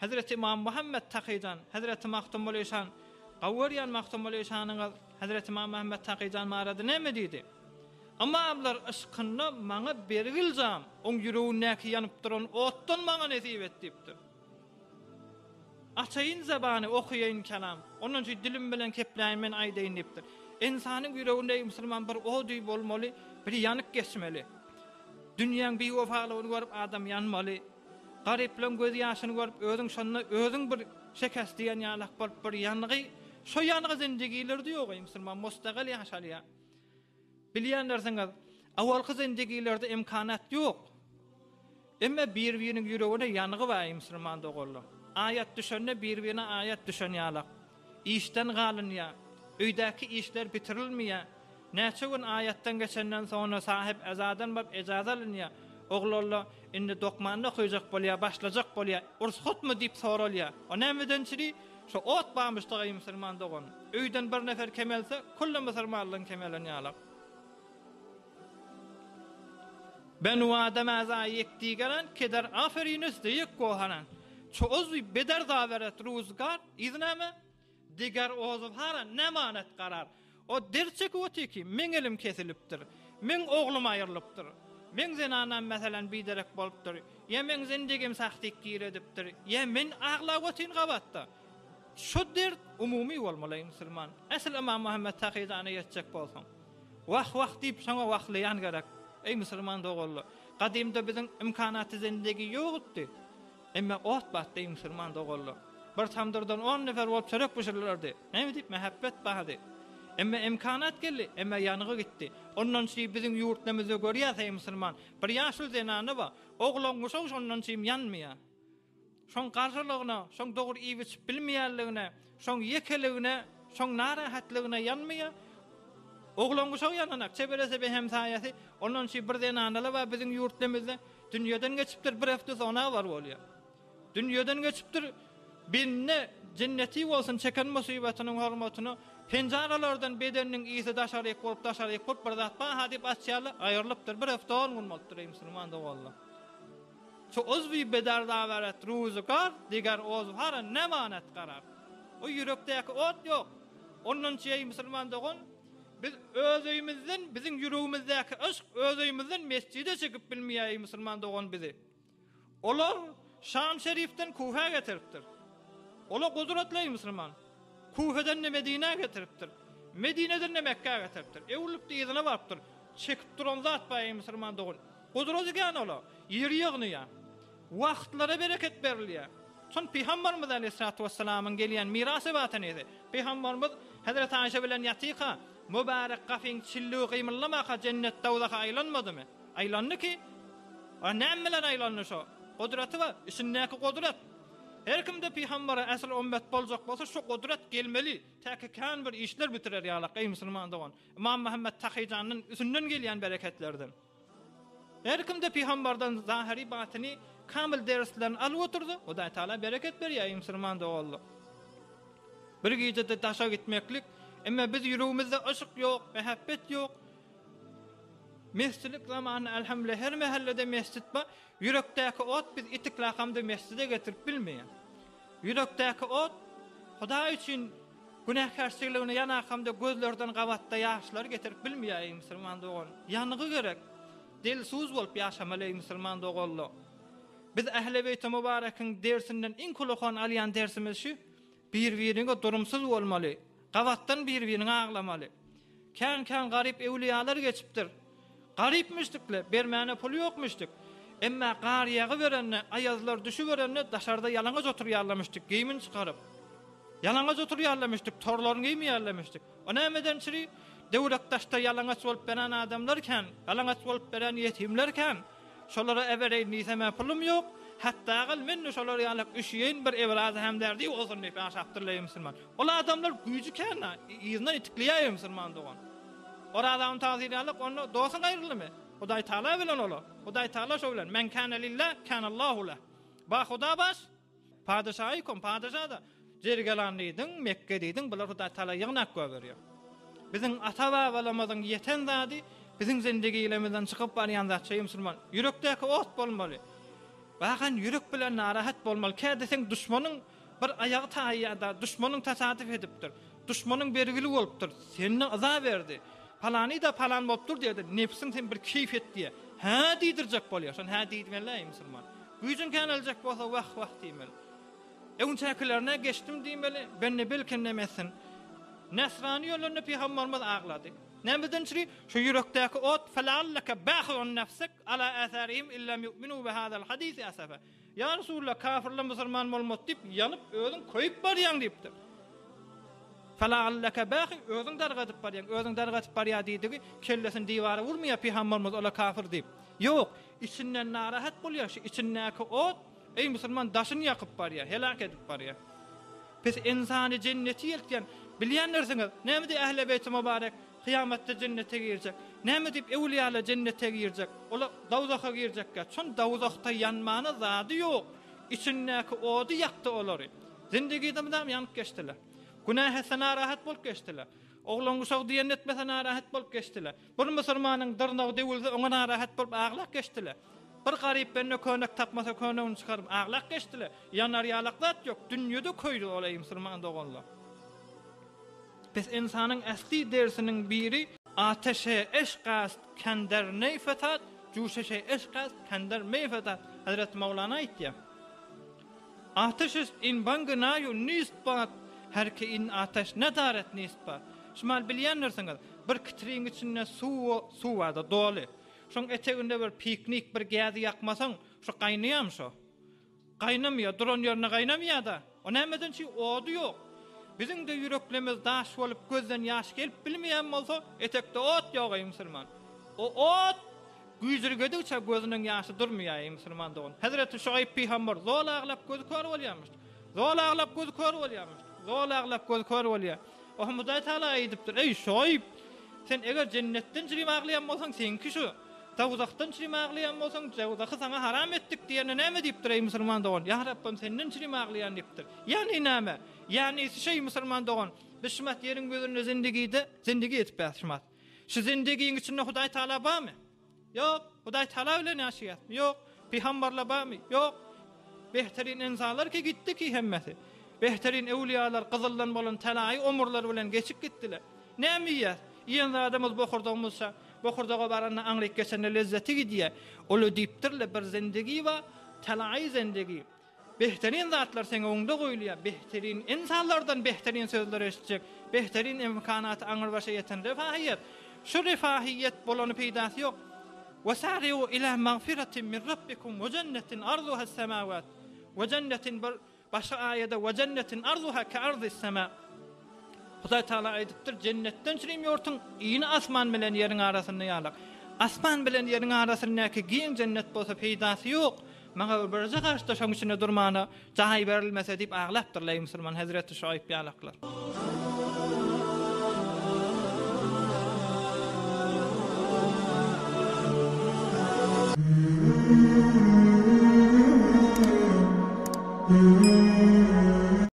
Hezreti Ymam Muhammet Takyjan, Hezreti Magtymguly şan, gowy görýän Magtymguly şanyňyz Hezreti Ymam Muhammet Takyjan barada näme diýdi? Ymamlar yşkynda maňa bergil jam, oň ýüregindäki ýanyp duran otdan maňa nesip et diýipdir. Açaýyn zebany, okaýaýyn kelam. Ondan şu dilim bilen kepläýin men aýdaýyn diýipdir. Ynsanyň ýüreginde eý musulman bir ody bolmaly, bir ýanyk geçmeli. Dünýäň biwepalygyny görüp adam ýanmaly. Garyplaň göz ýaşyny görüp özüň şonda özüň bir şekes diýen ýalak bolup bir ýangy, şo ýangy zindigilerde ýok eý musulman, mustagyl ýaşalýar. Bilýändirsiňiz, awalky zindigilerde imkanat ýok. Emme bir-biriniň ýüregine ýangy bar eý musulman doganlar. Aýat düşende bir-birine aýat düşen ýalak. Işden galynýar. Öýdäki işler bitirilmeýär. Näçe gün aýatdan geçenden soňra sahyp ezadan baryp ejaza alynýar. Oglanlar indi dokmanda okaýjak bolýar, başlajak bolýar. Ursgatmy diýip soralýar. O nämeden çüri? Şo ot barmyş-da eý musulman dogan. Öýden bir nefer kemelse, külli musulmanlygyň kemelen ýalak. Benu Adam aza ýekdigeran, keder aferines de ýek goharan. Ço ozwi beder zaweret ruzgar, yzy näme? Diger ozwhara nemanet garar. O der çekip otyr ki, meň elim kesilipdir. Meň oglum aýrylypdyr. Meň zenanam meselem biderek bolupdyr. Ýa meň zindigim sahtyk giredipdir. Ýa men aglap otyryn gabatda. Şu dert umumy bolmaly eý musulman. Esl Ymam Muhammet Takyjana ýetjek bolsaň. Wah wah diýip şoňa wahlaýan gerek. Eý musulman doganlar. Gadymda biziň imkanaty zindigi ýokdy. Emme ot batdy eý musulman doganlar. Bir tamdyrdan on nefer bolup çörek bişirilerdi. Näme diýip mähebbet bardy. Emme imkanat geldi, emme ýangy gitdi. Ondan çyý biziň ýurtlarymyzda görýäs eý musulman. Bir ýaşuly zenany bar. Oglan guşak şondan çyým ýanmaýar. Şoň garrylygyna, şoň dogry iýip-içip bilmeýänligine, şoň ýekeligine, şoň narahatlygyna ýanmaýar. Oglan-guşak ýananak, çeberesi be hemsaýasy. Ondan şi bir zenanalar bar biziň ýurtlarymyzda, dünýeden geçipdir, bir hepde soňra habar bolýar. Dünýeden geçipdir, bende jenneti bolsun çeken musybatynyň hormatyna, penjaralardan bedeniniň ysy daşaryk bolup, daşaryk bolup bir zat bar-ha diýip açýarlar, aýrylypdyr, bir hepde on gün bolupdyr, eý musulman doganlar. Ço uzwi bedar dawaret ruzygar, diger ozwhara nemanet garar. O ýürekdäki ot ýok. Ondan çeý musulman dogan, biz öz öýümizden biziň ýüregimizdäki yşk öz öýümizden mesjide çekip bilmeýär eý musulman dogan bizi. Olar Şam şerifden Kufä getiripdir. Ola gudratly eý musulman. Kufeden-de Medinä getiripdir. Medineden-de Mekgä getiripdir. Öwrülipdi yzyna barypdyr. Çekip duran zat bar eý musulman dogan. Gudraty kän ola. Ýeri ýygnaýar. Wagtlara bereket berilýär. Şon Pygambarymyz aleýhissalatu wessalamyň gelýän mirasy batanysy. Pygambarymyz Hezreti Aýşe bilen ýatyka, mübärek gafyň çilligi gymyldamaka jennet dowzaha aýlanmadymy? Aýlandy ki, a näme bilen aýlandy şo? Gudraty bar, içindäki gudrat. Her kimde Pygambara äsl ommet boljak bolsa şo gudrat gelmeli, täki kän bir işler bitirer ýalak eý musulman dogan. Ymam Muhammet Takyjandan üsünden gelýän bereketlerden. Her kimde pygambardan zahyry batyny kamyl derslerini alyp otursa, Hudaý Taala bereket berýär eý musulman doganlar. Bir gijede daşa gitmeklik, emma biz ýüregimizde yşk ýok, mähebbet ýok. Mesjilik zamany elhamdülillah her mähellede mesjit bar. Ýürekdäki ot biz itiklakamda mesjide getirip bilmeýär. Ýürekdäki ot Hudaý üçin Günäkärçiligine ýanakamda gözlerden gabatda ýaşlary getirip bilmeýär eý musulman dogan. Ýangy gerek. Dilsuz bolup ýaşamaly eý musulman doganlar. Biz Ähli Beýti Mübarekiň dersinden iň kulakan alýan dersimiz şu, bir-biriňe durumsyz bolmaly, gabatdan bir-biriňe aglamaly. Kän-kän garyp öwlüýalar geçipdir. Garyp müşdikle, bermäne puly ýok müşdik. Emma gar ýagyberende, aýazlar düşüberende daşarda ýalaňaç oturýarlar müşdik, geýimini çykaryp. Ýalaňaç oturýarlar müşdik, torlaryny geýmeýärler müşdik. O nämeden çüri? Döwrek daşda ýalaňaç bolup beren adamlar kän, ýalaňaç bolup beren ýetimler kän. Şolara äbereýin diýsem-ä pulum ýok. Hatda-gal men-de şolar ýalak üşüýeýin bir ebrazy hemderdi bolsun diýip ýaşapdyrlar eý musulman. Ol adamlar güýji kän-ä, yzyndan itikleýär eý musulman dogan. Orazanyň tagsyry ýalyk, onda dostuň aýryldymy? Hudaý Tagala bilen ola. Hudaý Tagala şo bilen. Men kâne lillah, kânallahu leh. Ba Huda baş, padyşaýy kom, padyşa-da. Jergelan diýdiň, Mekge diýdiň, bular Hudaý Tagala ýygnak goýberýär. Biziň ata-babalarymyzyň ýeten zady, biziň zindigilemizden çykyp barýan zat şeý musulman. Ýürekdäki ot bolmaly. Bakan ýürek bilen narahat bolmaly. Käde seň duşmanyň bir aýagy taýýar-da, duşmanyň tasadyf edipdir. Duşmanyň bergili bolupdyr. Sende yza berdi. Palany-da palan bolup dur diýýär-de, nebsiň sen bir keýp et diýýär. Hä diýdirjek bolýar. Şony hä diýmeli-äý musulman. Güýjüň käneljek bolsa wah-wah diýmeli. Öňçäkilerine geçdim diýmeli, bende belkem neme etsin. Näsrany ýöleninde pygambarymyz aglady. Nämeden çüri? Şu ýürekdäki ot, Felealleke bâhi'un nefsek alâ âsârihim illem yu'minû bihâzel hadîsi asefe. Ýa Resulallah, kafirler musulman bolmaz diýip, ýanyp, özüň köýüp barýaň diýipdir. Felealleke bâhi, özüň dargadyp barýaň, özüň dargadyp barýar diýdigi, kellesini diwara urmaýar pygambarymyz ola kafir diýip. Ýok, içinden narahat bolýar, şu içindäki ot, Eý musulman daşyny ýakyp barýar, heläk edip barýar. Pes ynsany jenneti ýeltýän, bilýändirsiňiz, näme diýip ähli beýti mübarek kyýamatda jennete girjek, näme diýip öwlüýalar jennete girjek, olar dowzaha girjekkä, çün dowzahda ýanmana zady ýok, içindäki ody ýakdy olary. Zindigide mydam ýanyp geçdiler. Günäh etse narahat bolup geçdiler. Oglan-uşak diýenini etmese narahat bolup geçdiler. Bir musulmanyň dyrnagy döwülse oňa narahat bolup aglap geçdiler. Bir garyp bende könek tapmasa könegini çykaryp aglap geçdiler. Ýanar ýalak zat ýok. Dünýede köýdi ol eý musulman doganlar. Pes ynsanyň ähli dersiniň biri Ateşe eşk ast kender ney fetat, juşeşe eşk ast kender mey fetat Hezreti Mawlana aýtýar. Ateş est in bangy naýu nist bat, her ki in ateş nedaret nist bat. Şumal bilýändirsiňiz, bir kitriň içinde suw suw barda doly. Şoň eteginde bir piknik bir gäzi ýakmasaň, şo gaýnaýamy şo? Gaýnamaýar, duran ýerinde gaýnamaýar-da. O nämeden çig ody ýok. Biziň-de ýüreklerimiz daş bolup gözden ýaş gelip bilmeýän bolsa, etekde ot ýok eý musulman. O ot güýjürgedigiçe gözüniň ýaşy durmaýar eý musulman dogan. Hezreti Şuaýb pygamber zol aglap gözi kör bolýarmyş. Zol aglap gözi kör bolýarmyş. Zol aglap gözi kör bolýar. O Hudaý Tagala aýdypdyr, Eý Şuaýb! Sen eger jennetden çirim aglaýan bolsaň, seňki şu. Dowzahdan çirim aglaýan bolsaň, dowzahy saňa haram etdik diýende näme diýipdir, eý musulman dogan? Ýa Rabbym, senden çirim aglaýan diýipdir. Ýagny näme? Ýagny şeý musulman dogan, biz şumat ýeriň ýüzünde zindigide, zindigi edip bäs şumat. Şu zindigiň içinde Hudaý Tagala barmy? Ýok. Hudaý Tagala bilen ýaşaýasmy? Ýok. Pygambarlar barmy? Ýok. Behterin ynsanlar ki gitdi ki hemmesi. Behterin öwlüýalar gyzyldan bolan talaýy omurlary bilen geçip gitdiler. Näme iýýäs? Iýen zadymyz bokurdagymyzça. Bokurdaga baranda aňryk geçende lezzeti gidýär. Ol-a diýipdir-le bir zindigi bar, talaýy zindigi. Behterin zatlar seň öňüňde goýulýar, behterin ynsanlardan behterin sözler eşitjek, behterin imkanaty aňrybaşa ýeten refahiýet. Şu refahiýet bolany peýdasy ýok. Wesari'u ila magfiratin min rabbikum we jennetin arzuha semawat we jennetin bir başga aýada we jennetin arzuha ke arzis sema. Hudaý Tagala aýdypdyr, Jennetden çürim ýurtuň ini asman bilen ýeriň arasynda ýalak. Asman bilen ýeriň arasyndaky giň jennet bolsa peýdasy ýok. Maňa bir birje gaşda şoň içinde durmana jaý berilmese diýip aglapdyrlar eý musulman hezreti Şuaýb ýalaklar.